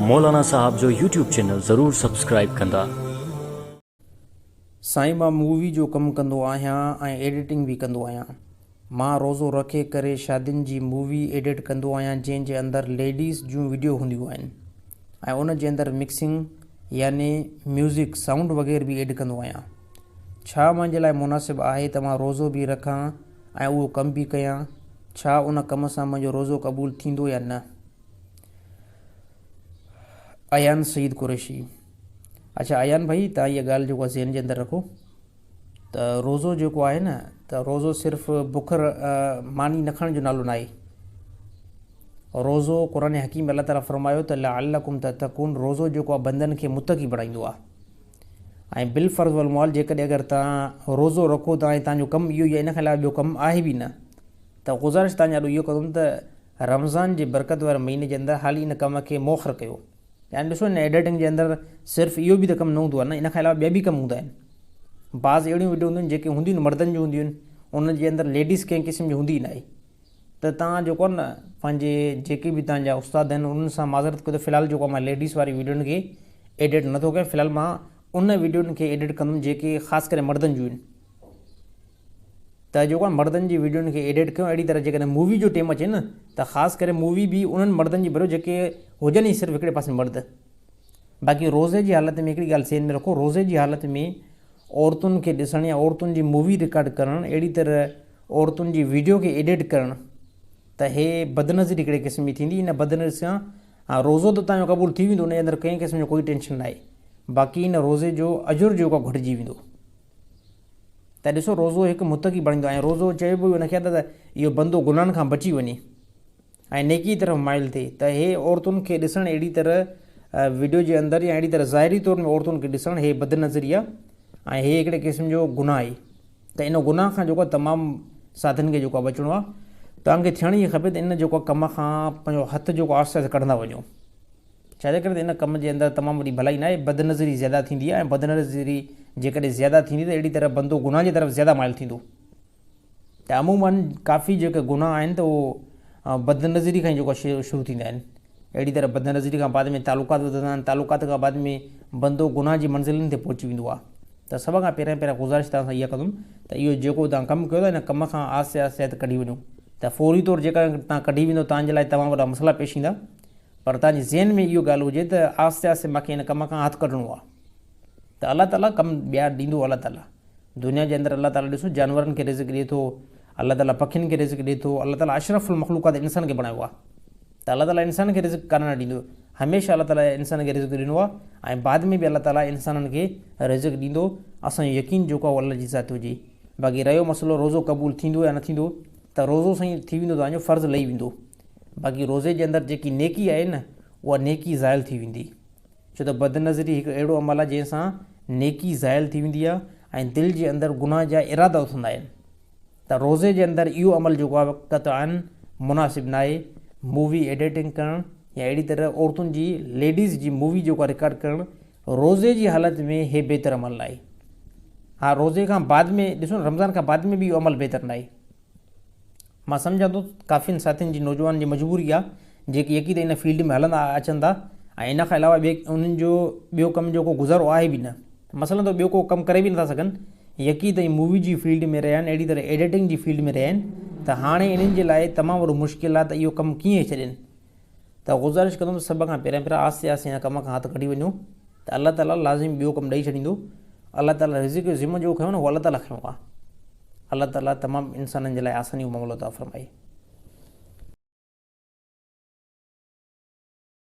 مولانا صاحب جو YouTube channel ضرور سبسڪرائيب ڪندا. سائين مان مووي جو ڪم ڪندو آهيان ۽ ايڊيٽنگ به ڪندو آهيان مان روزو رکي ڪري شادين جي مووي ايڊيٽ ڪندو آهيان جنهن جي اندر ليڊيز جون وڊيو هونديون آهن ۽ ان جي اندر مڪسنگ يعني ميوزڪ سائونڊ وغيره به ايڊ ڪندو آهيان ڇا منهنجي لاء مناسب آهي ته مان روزو به رکان ۽ اهو ڪم به ڪيان ڇا ان ڪم سان منهنجو روزو قبول ٿيندو يا نه. ايان سعيد قريشي اڇا ايان ڀائي تان اها ڳالهه جيڪو ذهن جي اندر رکو ته روزو جيڪو آهي نه ته روزو صرف بک ماني نه کڻڻ جو نالو ناهي روزو قرآن حڪيم الله تعالٰي فرمايو ته لعلکم تتقون روزو جيڪو آهي بندن کي متقي بڻائيندو آهي ۽ بالفرض والمعال جيڪڏهن اگر تان روزو رکو ٿا ۽ تان جو ڪم اهو ئي آهي ان کان علاوه ٻيو ڪم آهي به نه ته گذارش تان جي آڏو اهو ڪندم ته رمضان جي برڪت واري مهيني جي اندر حالي ان ڪم کي موخر ڪيو. يعني ڏسو ان ايڊيٽنگ جي اندر صرف اهو به ته ڪم نه هوندو آهي نه ان کان علاوه ٻيا به ڪم هوندا آهن. بعض اهڙيون وڊيو هونديون آهن جيڪي هونديون آهن مردن جون هونديون آهن انهن جي اندر ليڊيز ڪنهن قسم جي هوندي ئي ناهي ته تان جيڪو آهي نه پنهنجي جيڪي به تان جا استاد آهن انهن سان معذرت ڪيو ته في الحال جيڪو مان ليڊيز واري وڊيون کي ايڊيٽ نٿو ڪيان في الحال مان ان وڊيون کي ايڊيٽ ڪندم جيڪي خاص ڪري مردن جون آهن. ته جيڪو آهي مردن جي وڊيون کي ايڊٽ ڪيو اهڙي طرح جيڪڏهن مووي جو ٽيم اچي نه ته خاص ڪري مووي به انهن مردن جي ڀريو جيڪي هجن ئي صرف هڪڙي پاسي مرد باقي روزي جي حالت ۾ هڪڙي ڳالهه ذهن ۾ رکو روزي جي حالت ۾ عورتن کي ڏسڻ يا عورتن جي مووي رڪارڊ ڪرڻ اهڙي طرح عورتن جي وڊيو کي ايڊٽ ڪرڻ ته هي بدنظري هڪڙي قسم جي ٿيندي ان بدنظري سان ها روزو ته تنهنجو قبول ٿي ويندو ان جي اندر ڪنهن قسم جو ڪوئي ٽينشن ناهي باقي ان روزي جو اجر جيڪو گهٽجي ويندو ته ڏسو روزو هڪ متقي بڻيندو آهي ۽ روزو چئبو ئي ان کي آهي ته اهو بندو گناهن کان بچي وڃي ۽ نيڪي طرف مائل ٿئي ته هي عورتن کي ڏسڻ اهڙي طرح وڊيو جي اندر يا اهڙي طرح ظاهري طور ۾ عورتن کي ڏسڻ هي بد نظري آهي ۽ هي هڪڙي قسم جو گناهه آهي ته ان گناهه کان جيڪو تمام ساٿين کي جيڪو بچڻو آهي توهان کي ٿيڻ ئي کپي ته ان جيڪو ڪم کان پنهنجو هٿ جيڪو آهستي آهستي ڪڍندا وڃو ڇاجي ڪري ته ان ڪم جي اندر تمام وڏي ڀلائي ناهي، بدنظري زياده ٿيندي آهي ۽ بدنظري جيڪڏهن زياده ٿيندي ته اهڙي طرح بندو گناهه جي طرف زياده مائل ٿيندو ته عموماً ڪافي جيڪي گناهه آهن ته اهو بدنظري کان ئي جيڪو شروع ٿيندا آهن اهڙي طرح بدنظري کان بعد ۾ تعلقات وڌندا آهن تعلقات کان بعد ۾ بندو گناهه جي منزلن تي پهچي ويندو آهي ته سڀ کان پهريان پهريان گذارش توهان سان اها ڪندم ته اهو جيڪو توهان ڪم ڪيو ٿا ان ڪم کان آهستي آهستي هٿ ڪڍي وڃو ته فوري طور جيڪڏهن توهان ڪڍي ويندو توهان جي لاء تمام وڏا مسئلا پيش ايندا پر توهان جي ذهن ۾ اهو ڳالهه هجي ته آهستي آهستي مان کي هن ڪم کان هٿ ڪڍڻو آهي ته الله تعاليٰ ڪم ٻيا ڏيندو الله تعاليٰ دنيا جي اندر الله تعاليٰ ڏسو جانورن کي رزق ڏئي ٿو الله تعاليٰ پکين کي رزق ڏئي ٿو الله تعاليٰ اشرف المخلوقات انسان کي بڻايو آهي ته الله تعاليٰ انسان کي رزق ڪانه نه ڏيندو هميشه الله تعاليٰ انسان کي رزق ڏنو آهي ۽ بعد ۾ به الله تعاليٰ انسانن کي رزق ڏيندو اسانجو يقين جيڪو آهي الله جي ذات هجي باقي رهيو مسئلو روزو قبول ٿيندو يا نه ٿيندو ته روزو سائين ٿي ويندو توهانجو فرض لهي ويندو باقي روزي جي اندر جيڪي نيڪي آهي نه اها نيڪي زائل ٿي ويندي ڇو ته بدنظري هڪ اهڙو عمل آهي جنهن سان نيڪي زائل ٿي ويندي آهي ۽ دل جي اندر گناهه جا ارادا اٿندا آهن ته روزي جي اندر اهو عمل جيڪو آهي قطعا مناسب ناهي مووي ايڊيٽنگ ڪرڻ يا اهڙي طرح عورتن جي ليڊيز جي مووي جيڪو آهي رڪارڊ ڪرڻ روزي جي حالت ۾ هي بهتر عمل ناهي ها روزي کان بعد ۾ ڏسو رمضان کان بعد ۾ به اهو عمل بهتر ناهي مان سمجهان ٿو ڪافين ساٿين جي نوجوانن جي مجبوري آ جيڪي يقين ان فيلڊ ۾ هلندا اچن ٿا ۽ ان کان علاوه ٻئي انهن جو ٻيو ڪم جو ڪو گذارو آهي به نه مثلا ته ٻيو ڪو ڪم ڪري به نٿا سگهن يقين ته مووي جي فيلڊ ۾ رهيا آهن اهڙي طرح ايڊيٽنگ جي فيلڊ ۾ رهيا آهن ته هاڻي انهن جي لاء تمام وڏو مشڪل آ ته اهو ڪم ڪيئن ڇڏين ته گذارش ڪندم سڀ کان پهريان پهريان آهستي آهستي هن ڪم کان هٿ ڪڍي وڃو ته الله تعالي لازم ٻيو ڪم ڏئي ڇڏيندو الله تعالي رزق جو ذمو جيڪو کنيو نه اهو الله تعالي کنيو آهي الله تعالي تمام انسانن جي لاء آساني جو معاملو عطا فرمائي.